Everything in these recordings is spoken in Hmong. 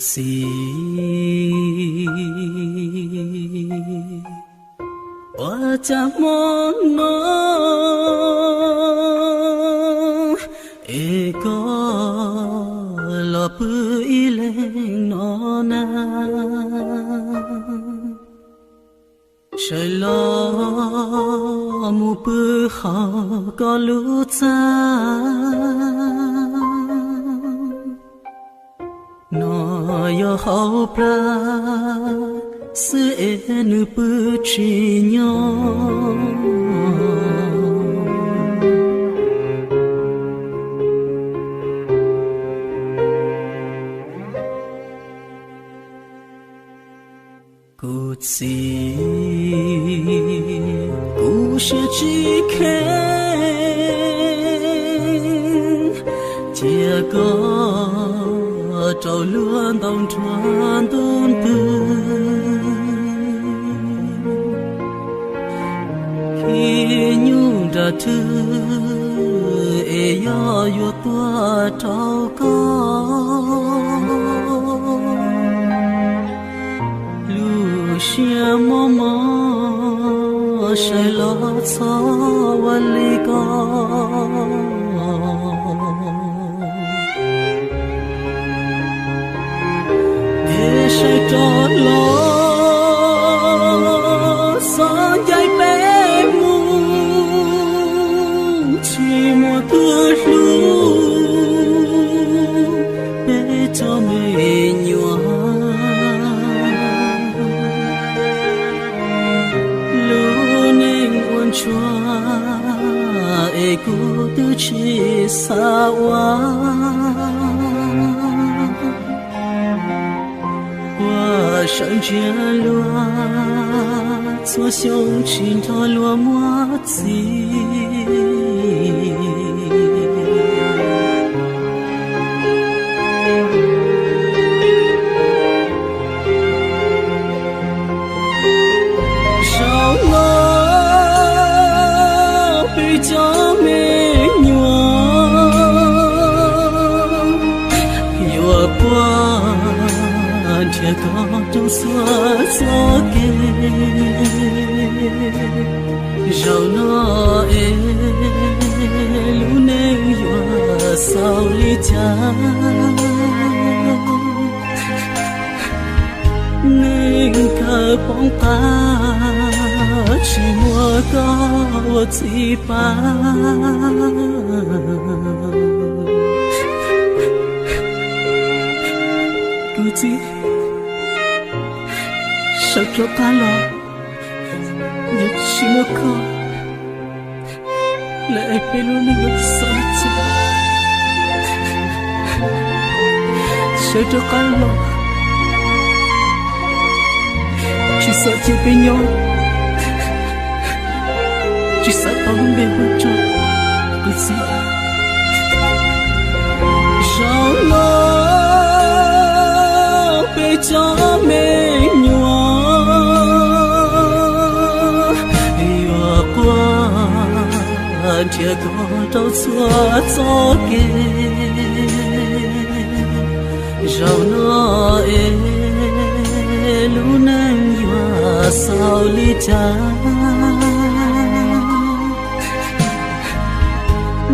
Txiv, ua cas hmo no es koj los pw ib leeg no na? Sawv los mus pw hauv koj lub txaj. No yog hauv plag xwb es nws pw tsis nyob. Kuv txiv, kuv siab tsis kheev cia koj rau luag ntaus nruab ntuj ntws. Khib nyuj nram rwg es yog yuav tuaj rau koj. Lub siab mob mob sawv los txhob ua li ko. Es sawv rov los xov ncaim peb mus, tsis muaj tus hlub peb cov me nyuam. Lub neej ua ntsuag es kuv twb tsis xav ua. Ua sawv ntsia luag txhua xyoo tsis nrog luag muaj txiv. Zaum no peb cov me nyuam yuav puag nrhiav koj rau txhua txoj kev. Zaum no es lub neej yuav xaus li cas? Neeg kawg poob qab tsis muaj koj ua txiv pab. Kuv txiv, sawv rov qab los, yog tsis muaj koj lawm es peb lub neej yuav xaus li cas? Sawv rov qab los, tsis xav cia peb nyob, tsis xav tau lub npe hu rau kuv txiv. Zaum no peb cov me nyuam yuav quaj nrhiav koj rau txhua txoj kev. Zaum no es lub neej yuav xaus li cas?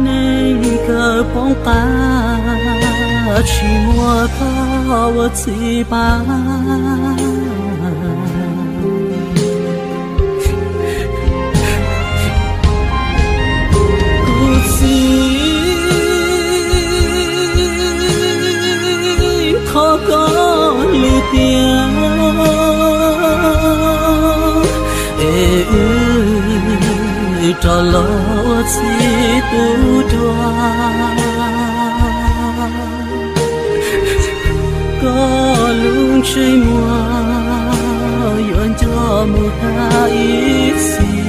Neeg kawg poob qab tsis muaj koj ua txiv pab. Kuv txiv, thov koj lwm tiam es wb rov los ua txiv tub dua. Koj lub ntsej muag yuav nco mus tag ib txhis.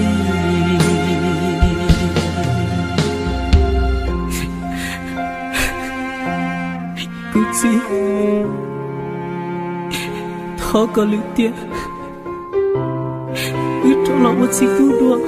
Kuv txiv, thov koj lwm tiam wb rov los ua txiv tub dua.